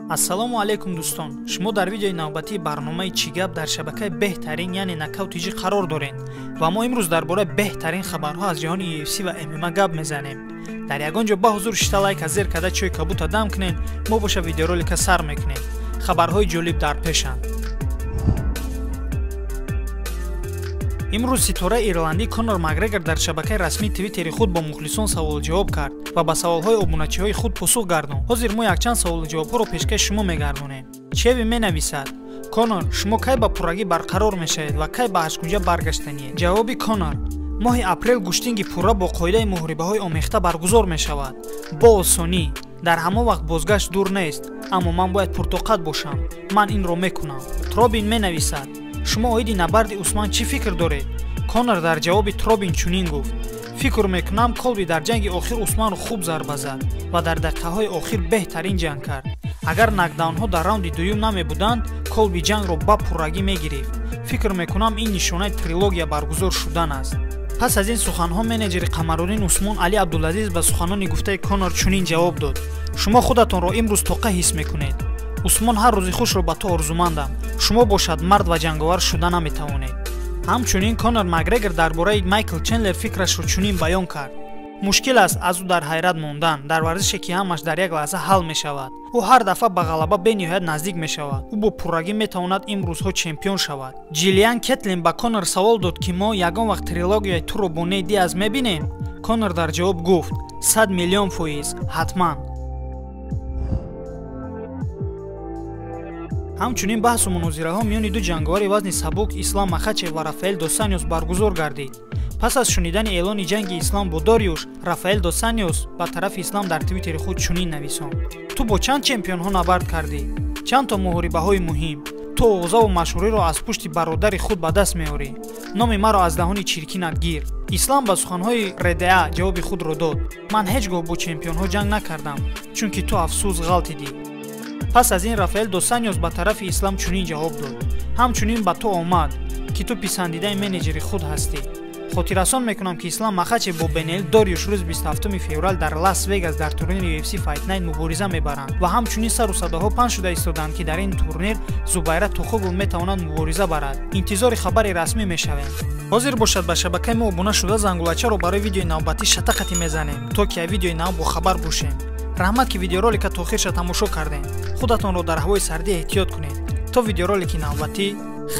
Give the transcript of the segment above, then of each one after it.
Ассалому алайкум дӯстон. Шумо дар видеои навбатии барномаи «Чӣ гап» дар шабакаи беҳтарин, яъне Нокаут ТЖ қарор доред ва мо имрӯз дар бораи беҳтарин хабарҳо аз ҷаҳони UFC ва ММА гап мезанем. Дар ягон ҷо ба ҳузур шита лайка зер карда чойи кабута дам кунед, мо боша видеоролика сар мекунем. Хабарҳои ҷолиб дар пешанд. Имрӯз ситораи ирландӣ Конор Макгрегор дар шабакаи расмии Твиттери худ бо мухлисон саволу-ҷавоб кард ва ба саволҳои обуначиҳои худ посух гардонд. Ҳозир мо якчанд саволу-ҷавобҳоро пешкаши шумо мегардонем. Чеви менависад: Конор, шумо кай ба пуррагӣ барқарор мешавед ва кай ба ҳашткунҷа баргаштаниед? Ҷавоби Конор: моҳи апрел гӯштинги пурра бо қоидаи муҳорибаҳои омехта баргузор мешавад. Бо осонӣ. Дар ҳамон вақт бозгашт дур нест, аммо ман бояд пуртоқат бошам. Ман инро мекунам. Тробин менависад: шумо оиди набарди Усман чӣ фикр доред? Конор дар ҷавоби Тробин чунин гуфт: фикр мекунам, Колби дар ҷанги охир Усманро хуб зарба зад ва дар дақиқаҳои охир беҳтарин ҷанг кард. Агар нокдаунҳо дар раунди дуюм намебуданд, Колби ҷангро ба пуррагӣ мегирифт. Фикр мекунам, ин нишонаи трилогия баргузор шудан аст. Пас аз ин суханҳо менеҷери Қамаруддин Усмон Али Абдулазиз ба суханони гуфтаи Конор чунин ҷавоб дод: шумо худатонро имрӯз тоқа ҳис мекунед. Усмон, ҳар рӯзи хушро ба ту орзумандам. Шумо бошад мард ва ҷанговар шуда наметавонед. Ҳамчунин Конор Макгрегор дар бораи Майкл Чендлер фикрашро чунин баён кард: мушкил аст аз ӯ дар ҳайрат мондан дар варзише, ки ҳамаш дар як лаҳза ҳал мешавад. Ӯ ҳар дафъа ба ғалаба бениҳоят наздик мешавад. Ӯ бо пуррагӣ метавонад имрӯзҳо чемпион шавад. Джилиан Кетлин ба Конор савол дод, ки мо ягон вақт трилогияи туро бо Нейт Диаз мебинем? Конор дар ҷавоб гуфт: 100 миллион фоиз, ҳатман. Ҳамчунин баҳсу мунозираҳо миёни ду ҷанговари вазни сабук Ислам Махачев ва Рафаэл дос Анёс баргузор гардид. Пас аз шунидани эълони ҷанги Ислам бо Дориюш, Рафаэл дос Анёс ба тарафи Ислам дар Твиттери худ чунин нависонд: ту бо чанд чемпионҳо набард кардӣ? Чанд то муҳорибаҳои муҳим? Ту овозаву машҳуриро аз пушти бародари худ ба даст меорӣ. Номи маро аз даҳони чиркинат гир. Ислам ба суханҳои РДА ҷавоби худро дод: ман ҳеҷ гоҳ бо чемпионҳо ҷанг накардам, чунки ту, афсӯс, ғалтидӣ. Пас аз ин Рафаэл дос Анёс ба тарафи Ислам чунин ҷавоб дод: ҳамчунин ба ту омад, ки ту писандидаи менеҷери худ ҳастӣ. Хотиррасон мекунам, ки Ислам Махачев бо Бенел Дориюш рӯзи 27 феврал дар Лас Вегас дар турнири UFC Fight Night мубориза мебаранд ва ҳамчунин сару садоҳо паҳн шуда истоданд, ки дар ин турнир Зубайра Тухугул метавонад мубориза барад. Интизори хабари расмӣ мешавем. Ҳозир бошад, ба шабакаи мо обуна шуда, зангулачаро барои видеои навбатӣ шатақати мезанем, то ки аз видеои нав бохабар бошем. Раҳмат, ки видеоролика то охирша тамошо кардем. Худатонро дар ҳавои сардӣ эҳтиёт кунед. То видеоролики навбатӣ,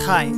хайр.